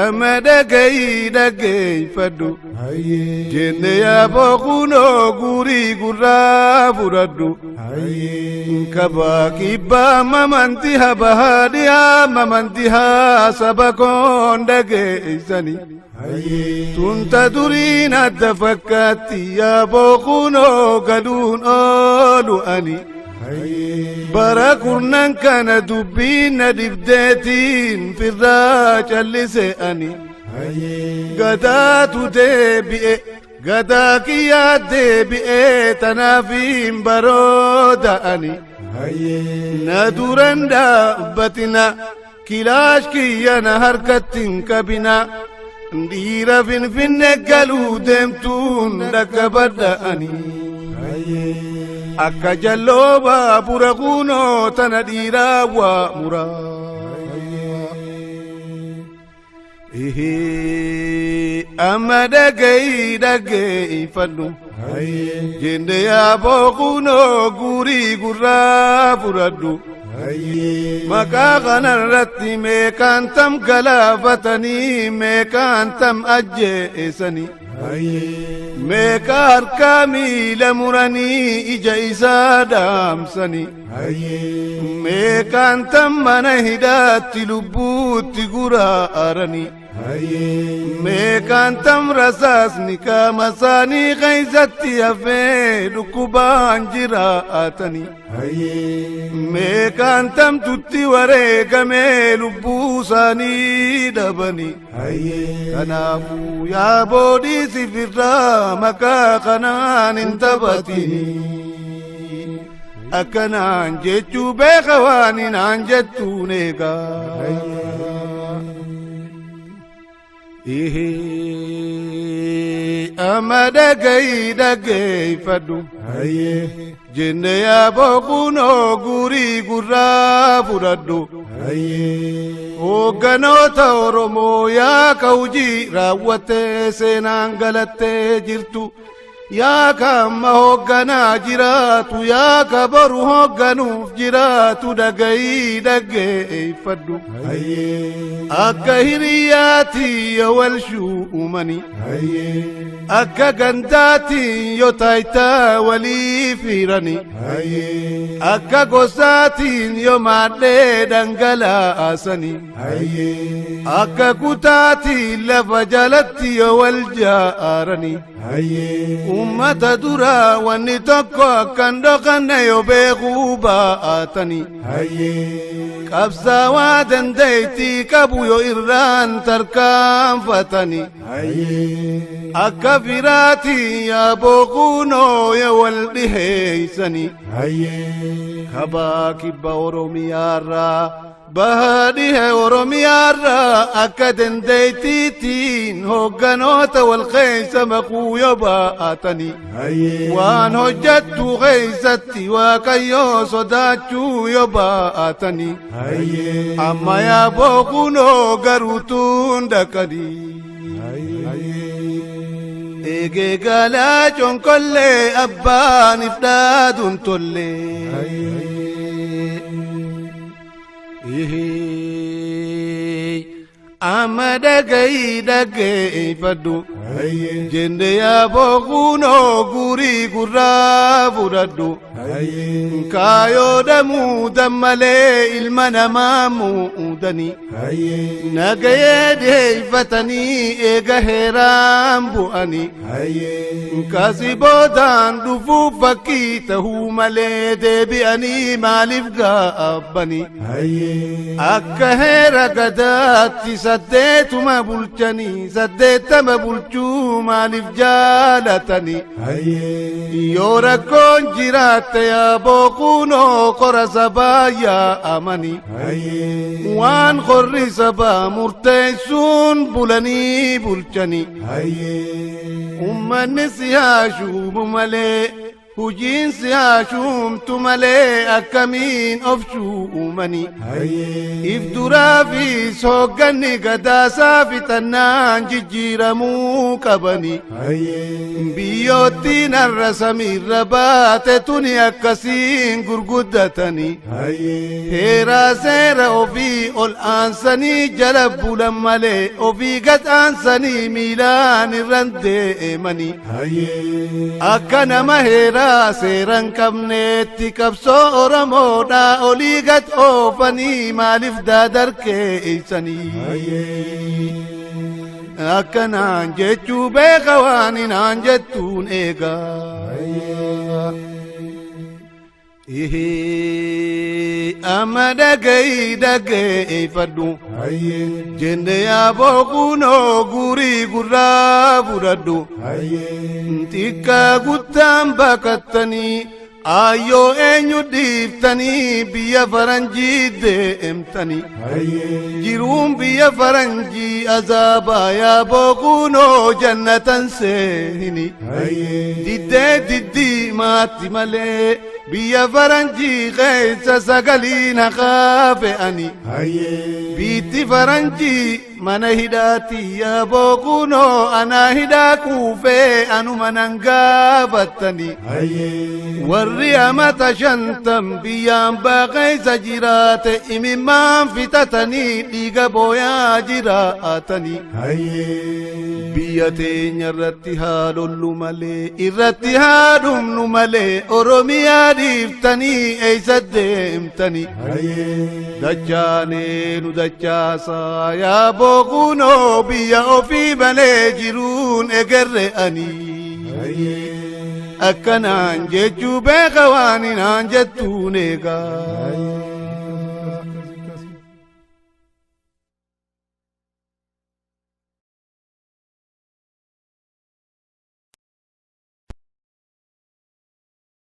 Amma dhagayi dhaggeeffadhu. Jenne yaaboo kunoo guurii gurraa fudhadhu. Kabaa kibbaa mamanti habahaa dhiyaa mamanti haa saba koon dhageessani. Tunta duriin adda fakkaatti yaaboo kunoo galuun oolu ani. Bara kurnan kana dubbiin na dhibdeetiin firraa callise ani. Gadaatu deebi'e gadaa kiyyaa deebi'e tanaafiin barooda ani. Na duran dhaabbatina kilaash kiyya na harkatti hin qabina. Dhiira Finfinne galuu deemtuun dhaqqabadha ani. Akka jalloo baabura kunoo tana dhiiraa waa muraa. Amma dhagayi dhaggeeffadhu. Jenne yaaboo kunoo guurii gurraa fudhadhu. Maqaa kanarratti meeqaan tam galaafatanii meeqaan tam ajjeesanii. Meeqa harkaa miila muranii ija isaa dhaamsanii. Meeqaan tam mana hidhaatti lubbuutti guraaranii. Meeqaan tam rasaasni qaama isaanii keessatti hafee dhukkubaan jiraatanii. Meeqaan tamtutti wareegamee lubbuu isaanii dhabanii. Kanaafuu yaa boodii sifirraa maqaa kanaan hin taphatini. Akkanaan jechuu beeka waan hinaan jettuun eegaa. Amma dhagayi dhaggeeffadhu. Jenne yaaboo kunoo guurii gurraa fudhadhu. Hoogganoota Oromoo yaa ka hojii raawwattee seenaan galattee jirtu. Yaa ka amma hoogganaa jiraatu yaa ka boru hoogganuuf jiraatu dhagayii dhaggeeffadhu. Akka hiriyaatti yoo wal shuumani. Akka gandaatti yoo taayitaa walii fiirani. Akka gosaatiin yoo maadhee dhangalaasani. Akka kutaatiin lafa jalatti yoo wal jaarani. Ummata duraa wanni tokko akkan dhokanne yoo beekuu baatani. Qabsaawaa dandeettii qabu yoo irraan tarkaanfatani. Akka firaati yaaboo kunoo yoo wal dhiheeysani. Kabaa kibba Oromiyaarraa baha dhihe Oromiyaarraa akka dandeettiitiin hoogganoota wal keessa maquu yoo baatani. Waan hojjettu keessatti Waaqayyoo sodaachuu yoo baatani. Amma yaaboo kunoo garuutuun dhaqanii. Eegee galaa conkollee abbaan if dhaaduun tollee. Amma dhagayi dhaggeeffadhu. Jenne yaaboo kunoo guurii gurraa fudhadhu. Kaayoo damuu dammalee ilma namaa muudanii. Nagayee dhiheeffatanii eega heeraan bu'anii. Kasi boodaan dhufuuf fakkii tahuu malee deebi'anii maaliif gaabbanii. Akka heera gadaatti saddeetuma bulchanii saddeettama bulchuu maaliif jaalatanii. Yoo rakkoon jiraatte yaaboo kunoo qora sabaa yaa'amanii. Waan qorri sabaa murteessuun bulanii bulchanii. Ummanni si haa shuumu malee. Hujiinsi haa shuumtu malee akkamiin of shuumani. If duraa fi soogganni gadaasaa fixannaan jijjiiramuu qabani. Biyyoottiin har'a samiirra baate tuni akkasiin gurguddatani. Heeraa seera ofii ol aansanii jala bulan malee ofii gad aansanii miilaan irran deemani. Akka nama heeraa seeran qabneetti qabsoo Oromoodhaa olii gad oofanii maaliif daadarkeeysanii. Akkanaan jechuu beeka waan inaan jettuun eegaa. Amma dhaga'i dhaggeeffadhu. Jenne yaaboo kunoo guurii gurraa fudhadhu. Xiqqaa guddaan baqattanii aayyoo eenyu dhiiftanii biyya faranjii deemtanii. Jiruun biyya faranjii azaabaa yaaboo kunoo jannatan seeni. Diddee diddiimaatti malee biyya faranjii keessa sagaliin haqaa fe'ani. Biitti faranjii mana hidhaati yaaboo kunoo anaa hidhaa kuufee anuma nan gaafattani. Warri amata 50 biyyaan baaqeessa jiraate imimmaan fixatanii dhiiga booyaa jiraatani. Biyya teenya irratti haa lollu malee irratti haa dhumnu malee Oromiyaa dhiiftanii eessa deemtani. Dachaanee nu dachaasaa yaaboo kunoo biyya ofii malee jiruun egerre ani. Akkanaan jechuu beeka waan inaan jettuun eegaa.